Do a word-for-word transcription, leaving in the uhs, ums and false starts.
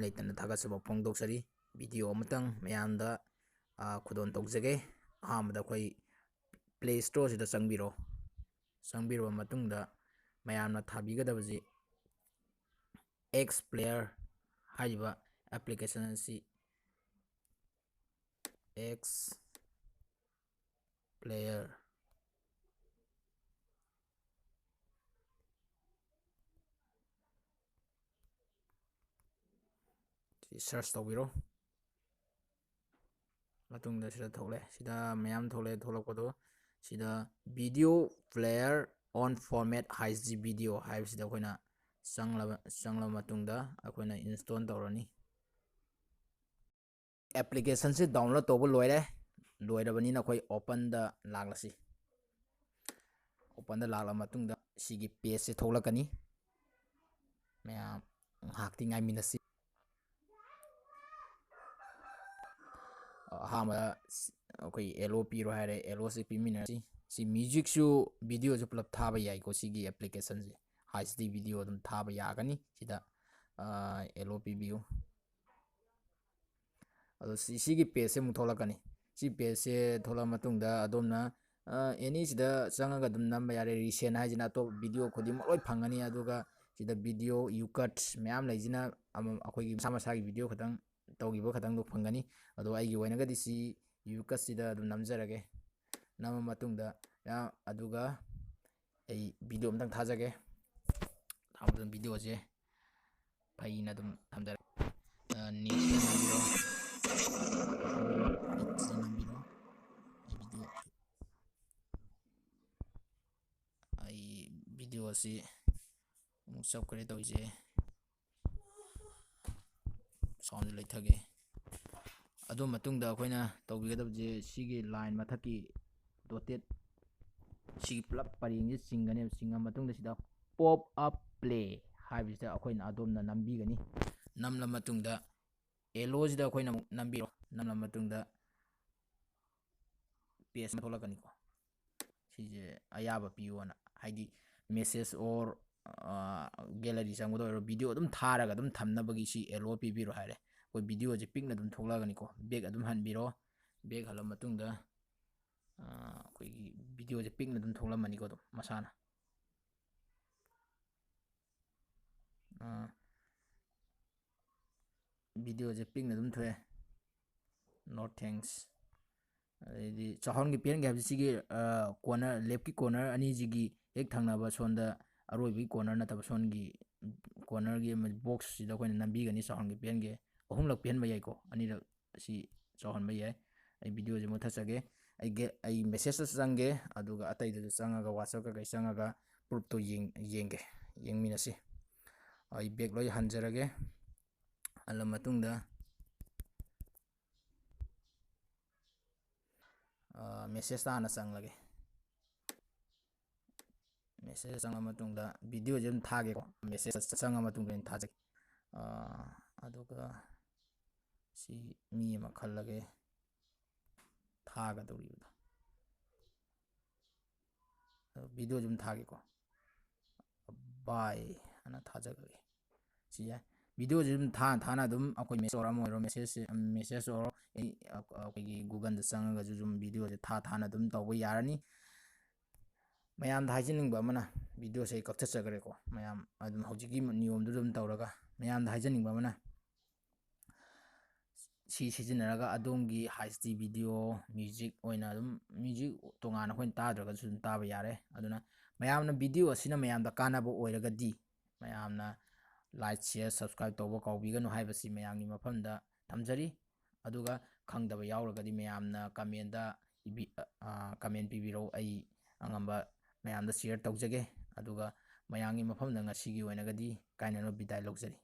ꯂꯩꯇꯅ ꯊꯥꯒꯠꯆꯕ ꯐꯣꯡꯗꯣꯛꯆꯔꯤ꯫ ꯚꯤꯗꯤꯑꯣ ꯑꯃꯇꯪ ꯃꯌꯥꯝꯗ, ꯑ, ꯈꯨꯗꯣꯜ ꯇꯧꯖꯒꯦ꯫ ꯑꯍꯥꯟꯕꯗ ꯑꯩꯈꯣꯏ Play Storeꯁꯤꯗ ꯆꯪꯕꯤꯔꯣ꯫ ꯆꯪꯕꯤꯔꯕ ꯃꯇꯨꯡꯗ ꯃꯌꯥꯝꯅ ꯊꯥꯕꯤꯒꯗꯕꯁꯤ X Player ꯍꯥꯏꯔꯤꯕ application ꯑꯁꯤ, X Player, ꯁꯤ search ꯇꯧꯕꯤꯔꯣ꯫ ꯃꯇꯨꯡꯗ ꯁꯤꯗ ꯊꯣꯛꯂꯦ꯫ ꯁꯤꯗ ꯃꯌꯥꯝ ꯊꯣꯛꯂꯦ꯫ ꯊꯣꯛꯂꯛꯄꯗꯣ ꯁꯤꯗ Video Player on Format H D Video ꯍꯥꯏꯕꯁꯤꯗ ꯑꯩꯈꯣꯏꯅ ꯆꯪꯂꯕ, ꯆꯪꯂꯕ ꯃꯇꯨꯡꯗ ꯑꯩꯈꯣꯏꯅ install ꯇꯧꯔꯅꯤ꯫ Applicationꯁꯤ download ꯇꯧꯕ ꯂꯣꯏꯔꯦ꯫ ꯂꯣꯏꯔꯕꯅꯤꯅ ꯑꯩꯈꯣꯏ openꯗ ꯂꯥꯛꯂꯁꯤ꯫ Openꯗ ꯂꯥꯛꯂꯕ ꯃꯇꯨꯡꯗ ꯁꯤꯒꯤ pageꯁꯦ ꯊꯣꯛꯂꯛꯀꯅꯤ꯫ ꯃꯌꯥꯝ ꯉꯥꯏꯍꯥꯛꯇꯤ ꯉꯥꯏꯃꯤꯟꯅꯁꯤ꯫ ꯑꯍꯥꯟꯕꯗ ꯑꯩꯈꯣꯏ allow ꯄꯤꯔꯣ ꯍꯥꯏꯔꯦ, allowꯁꯦ ꯄꯤꯃꯤꯟꯅꯔꯁꯤ꯫ ꯁꯤ musicꯁꯨ videoꯁꯨ ꯄꯨꯂꯞ ꯊꯥꯕ ꯌꯥꯏꯀꯣ ꯁꯤꯒꯤ applicationꯁꯦ꯫ H D video ꯑꯗꯨꯝ ꯊꯥꯕ ꯌꯥꯒꯅꯤ꯫ ꯁꯤꯗ, ꯑ, allow ꯄꯤꯕꯤꯌꯨ꯫ ꯑꯗꯣ ꯁꯤ, ꯁꯤꯒꯤ pageꯁꯦ ꯑꯃꯨꯛ ꯊꯣꯛꯂꯛꯀꯅꯤ꯫ ꯁꯤ pageꯁꯦ ꯊꯣꯛꯂꯛꯑ ꯃꯇꯨꯡꯗ ꯑꯗꯣꯝꯅ, ꯑ, any ꯁꯤꯗ ꯆꯪꯉꯒ ꯑꯗꯨꯝ ꯅꯝꯕ ꯌꯥꯔꯦ꯫ Recent ꯍꯥꯏꯁꯤꯅ ꯑꯇꯣꯞꯄ video ꯈꯨꯗꯤꯡꯃꯛ ꯂꯣꯏ ꯐꯪꯒꯅꯤ꯫ ꯑꯗꯨꯒ ꯁꯤꯗ video ucut ꯃꯌꯥꯝ ꯂꯩꯁꯤꯅ ꯑꯃ-, ꯑꯩꯈꯣꯏꯒꯤ ꯃꯁꯥ ꯃꯁꯥꯒꯤ video ꯈꯛꯇꯪ ꯇꯧꯈꯤꯕ ꯈꯛꯇꯪꯗꯣ ꯐꯪꯒꯅꯤ꯫ ꯑꯗꯣ ꯑꯩꯒꯤ ꯑꯣꯏꯅꯒꯗꯤ ꯁꯤ ucutꯁꯤꯗ ꯑꯗꯨꯝ ꯅꯝꯖꯔꯒꯦ꯫ ꯅꯝꯃ ꯃꯇꯨꯡꯗ, ꯑ, ꯑꯗꯨꯒ ꯑꯩ video ꯑꯝꯇꯪ ꯊꯥꯖꯒꯦ꯫ ꯊꯥꯕ ꯃꯇꯝꯗ videoꯁꯦ ꯐꯩꯅ ꯑꯗꯨꯝ ꯊꯝꯖꯔꯦ꯫ ꯑ, next ꯅꯝꯕꯤꯔꯣ꯫ Next ꯅꯝꯕꯤꯔꯣ꯫ ꯑꯩ video, ꯑꯩ video ꯑꯁꯤ ꯑꯃꯨꯛ ꯆꯞꯈ꯭ꯔꯦ ꯇꯧꯔꯤꯁꯦ꯫ Soundꯁꯦ ꯂꯩꯊꯒꯦ꯫ ꯑꯗꯨ ꯃꯇꯨꯡꯗ ꯑꯩꯈꯣꯏꯅ ꯇꯧꯕꯤꯒꯗꯕꯁꯦ ꯁꯤꯒꯤ line ꯃꯊꯛꯀꯤ dotted ꯁꯤꯒꯤ ꯄꯨꯂꯞ ꯄꯔꯦꯡꯁꯦ ꯆꯤꯡꯒꯅꯦꯕ꯫ ꯆꯤꯡꯉ ꯃꯇꯨꯡꯗ ꯁꯤꯗ pop up play ꯍꯥꯏꯕꯁꯤꯗ ꯑꯩꯈꯣꯏꯅ ꯑꯗꯣꯝꯅ ꯅꯝꯕꯤꯒꯅꯤ꯫ ꯅꯝꯂ ꯃꯇꯨꯡꯗ allowꯁꯤꯗ ꯑꯩꯈꯣꯏꯅ ꯑꯃꯨꯛ ꯅꯝꯕꯤꯔꯣ꯫ ꯅꯝꯂ ꯃꯇꯨꯡꯗ page ꯑꯃ ꯊꯣꯛꯂꯛꯀꯅꯤꯀꯣ꯫ ꯁꯤꯁꯦ ꯑꯌꯥꯕ ꯄꯤꯌꯣꯅ, ꯍꯥꯏꯗꯤ message or ꯒꯦꯂꯔꯤ ꯆꯪꯕꯗ ꯑꯣꯏꯔꯣ, ꯚꯤꯗꯤꯑꯣ ꯑꯗꯨꯝ ꯊꯥꯔꯒ ꯑꯗꯨꯝ ꯊꯝꯅꯕꯒꯤ ꯁꯤ ꯑꯦꯂꯣ ꯄꯤꯕꯤꯔꯣ ꯍꯥꯏꯔꯦ꯫ ꯑꯩꯈꯣꯏ ꯚꯤꯗꯤꯑꯣꯁꯦ ꯄꯤꯛꯅ ꯑꯗꯨꯝ ꯊꯣꯛꯂꯛꯑꯒꯅꯤꯀꯣ꯫ ꯕꯦꯛ ꯑꯗꯨꯝ ꯍꯟꯕꯤꯔꯣ꯫ ꯕꯦꯛ ꯍꯜꯂ ꯃꯇꯨꯡꯗ, ꯑ, ꯑꯩꯈꯣꯏꯒꯤ ꯚꯤꯗꯤꯑꯣꯁꯦ ꯄꯤꯛꯅ ꯑꯗꯨꯝ ꯊꯣꯛꯂꯝꯃꯅꯤꯀꯣ ꯑꯗꯨꯝ ꯃꯁꯥꯅ꯫ ꯑ, ꯚꯤꯗꯤꯑꯣꯁꯦ ꯄꯤꯛꯅ ꯑꯗꯨꯝ ꯊꯣꯛꯑꯦ꯫ No thanks꯫ ꯑꯗꯩꯗꯤ ꯆꯥꯎꯍꯟꯒꯦ ꯄꯤꯍꯟꯒꯦ ꯍꯥꯏꯕꯁꯤ ꯁꯤꯒꯤ, ꯑ, ꯀꯣꯔꯅꯔ, ꯂꯦꯞꯀꯤ ꯀꯣꯔꯅꯔ ꯑꯅꯤꯁꯤꯒꯤ ꯍꯦꯛ ꯊꯪꯅꯕ ꯁꯣꯝꯗ ꯑꯔꯣꯏꯕꯒꯤ ꯀꯣꯔꯅꯔ ꯅꯠꯇꯕ ꯁꯣꯝꯒꯤ ꯀꯣꯔꯅꯔꯒꯤ ꯑꯃ ꯕꯣꯛꯁꯁꯤꯗ ꯑꯩꯈꯣꯏꯅ ꯅꯝꯕꯤꯒꯅꯤ꯫ ꯆꯥꯎꯍꯟꯒꯦ ꯄꯤꯍꯟꯒꯦ ꯑꯍꯨꯝꯂꯛ ꯄꯤꯍꯟꯕ ꯌꯥꯏꯀꯣ, ꯑꯅꯤꯔꯛ ꯑꯁꯤ ꯆꯥꯎꯍꯟꯕ ꯌꯥꯏ꯫ ꯑꯩ ꯚꯤꯗꯤꯑꯣꯁꯦ ꯃꯨꯠꯊꯠꯆꯒꯦ꯫ ꯑꯩ ꯒꯦ-, ꯑꯩ ꯃꯦꯁꯦꯖꯇ ꯆꯪꯒꯦ, ꯑꯗꯨꯒ ꯑꯇꯩꯗꯁꯨ ꯆꯪꯉꯒ, WhatsApp ꯀꯩꯀꯩ ꯆꯪꯉꯒ ꯄ꯭ꯔꯨꯞꯇꯣ ꯌꯦꯡ-, ꯌꯦꯡꯒꯦ, ꯌꯦꯡꯃꯤꯟꯅꯁꯤ꯫ ꯑꯩ ꯕꯦꯛ ꯂꯣꯏ ꯍꯟꯖꯔꯒꯦ꯫ ꯍꯜꯂ ꯃꯇꯨꯡꯗ, ꯑ, ꯃꯦꯁꯦꯖꯇ ꯍꯥꯟꯅ ꯆꯪꯂꯒꯦ꯫ ꯃꯦꯁꯦꯖ ꯆꯪꯉ ꯃꯇꯨꯡꯗ ꯚꯤꯗꯤꯑꯣꯁꯦ ꯑꯗꯨꯝ ꯊꯥꯒꯦꯀꯣ꯫ ꯃꯦꯁꯦꯖ ꯆꯪꯉ ꯃꯇꯨꯡꯗ ꯑꯩꯅ ꯊꯥꯖꯒꯦ꯫ ꯑ, ꯑꯗꯨꯒ ꯁꯤ ꯃꯤ ꯑꯃ ꯈꯜꯂꯒꯦ ꯊꯥꯒꯗꯧꯔꯤꯕꯗꯣ꯫ ꯑꯗꯣ ꯚꯤꯗꯤꯑꯣꯁꯦ ꯑꯗꯨꯝ ꯊꯥꯒꯦꯀꯣ꯫ Bye ꯑꯅ ꯊꯥꯖꯈ꯭ꯔꯒꯦ꯫ ꯁꯤ ꯌꯥꯏ꯫ ꯚꯤꯗꯤꯑꯣꯁꯦ ꯑꯗꯨꯝ ꯊꯥꯅ ꯊꯥꯅ ꯑꯗꯨꯝ ꯑꯩꯈꯣꯏ ꯃꯦꯁꯦꯖ ꯑꯣꯏꯔꯣ ꯑꯃ ꯑꯣꯏꯔꯣ, ꯃꯦꯁꯦꯖ, ꯃꯦꯁꯦꯖ ꯑꯣꯏꯔꯣ, ꯑꯦꯅꯤ, ꯑ-, ꯑꯩꯈꯣꯏꯒꯤ Googleꯗ ꯆꯪꯉꯒꯁꯨ ꯑꯗꯨꯝ ꯚꯤꯗꯤꯑꯣꯁꯦ ꯊꯥ ꯊꯥꯅ ꯑꯗꯨꯝ ꯇꯧꯕ ꯌꯥꯔꯅꯤ꯫ ꯃꯌꯥꯝꯗ ꯍꯥꯏꯖꯅꯤꯡꯕ ꯑꯃꯅ, ꯚꯤꯗꯤꯑꯣꯁꯦ ꯑꯩ ꯀꯛꯊꯠꯆꯈ꯭ꯔꯦꯀꯣ꯫ ꯃꯌꯥꯝ ꯑꯗꯨꯝ ꯍꯧꯖꯤꯛꯀꯤ ꯅꯤꯌꯣꯝꯗꯨꯗ ꯑꯗꯨꯝ ꯇꯧꯔꯒ, ꯃꯌꯥꯝꯗ ꯍꯥꯏꯖꯅꯤꯡꯕ ꯑꯃꯅ, ꯁꯤ ꯁꯤꯖꯤꯟꯅꯔꯒ ꯑꯗꯣꯝꯒꯤ ꯍꯥꯏꯁꯇꯤ ꯚꯤꯗꯤꯑꯣ, ꯃ꯭ꯌꯨꯖꯤꯛ ꯑꯣꯏꯅ ꯑꯗꯨꯝ, ꯃ꯭ꯌꯨꯖꯤꯛ ꯇꯣꯉꯥꯟꯅ ꯑꯩꯈꯣꯏꯅ ꯇꯥꯗ꯭ꯔꯒꯁꯨ ꯑꯗꯨꯝ ꯇꯥꯕ ꯌꯥꯔꯦ꯫ ꯑꯗꯨꯅ ꯃꯌꯥꯝꯅ ꯚꯤꯗꯤꯑꯣ ꯑꯁꯤꯅ ꯃꯌꯥꯝꯗ ꯀꯥꯟꯅꯕ ꯑꯣꯏꯔꯒꯗꯤ, ꯃꯌꯥꯝꯅ like, share, subscribe ꯇꯧꯕ ꯀꯥꯎꯕꯤꯒꯅꯨ ꯍꯥꯏꯕꯁꯤ ꯃꯌꯥꯝꯒꯤ ꯃꯐꯝꯗ ꯊꯝꯖꯔꯤ꯫ ꯑꯗꯨꯒ ꯈꯪꯗꯕ ꯌꯥꯎꯔꯒꯗꯤ ꯃꯌꯥꯝꯅ commentꯗ ꯏꯕꯤ-, ꯑ, comment ꯄꯤꯕꯤꯔꯛꯎ꯫ ꯑꯩ ꯑꯉꯝꯕ ꯃꯌꯥꯝꯗ share ꯇꯧꯖꯒꯦ꯫ ꯑꯗꯨꯒ ꯃꯌꯥꯝꯒꯤ ꯃꯐꯝꯗ ꯉꯁꯤꯒꯤ ꯑꯣꯏꯅꯒꯗꯤ ꯀꯥꯏꯅꯅꯕ ꯕꯤꯗꯥꯏ ꯂꯧꯖꯔꯤ꯫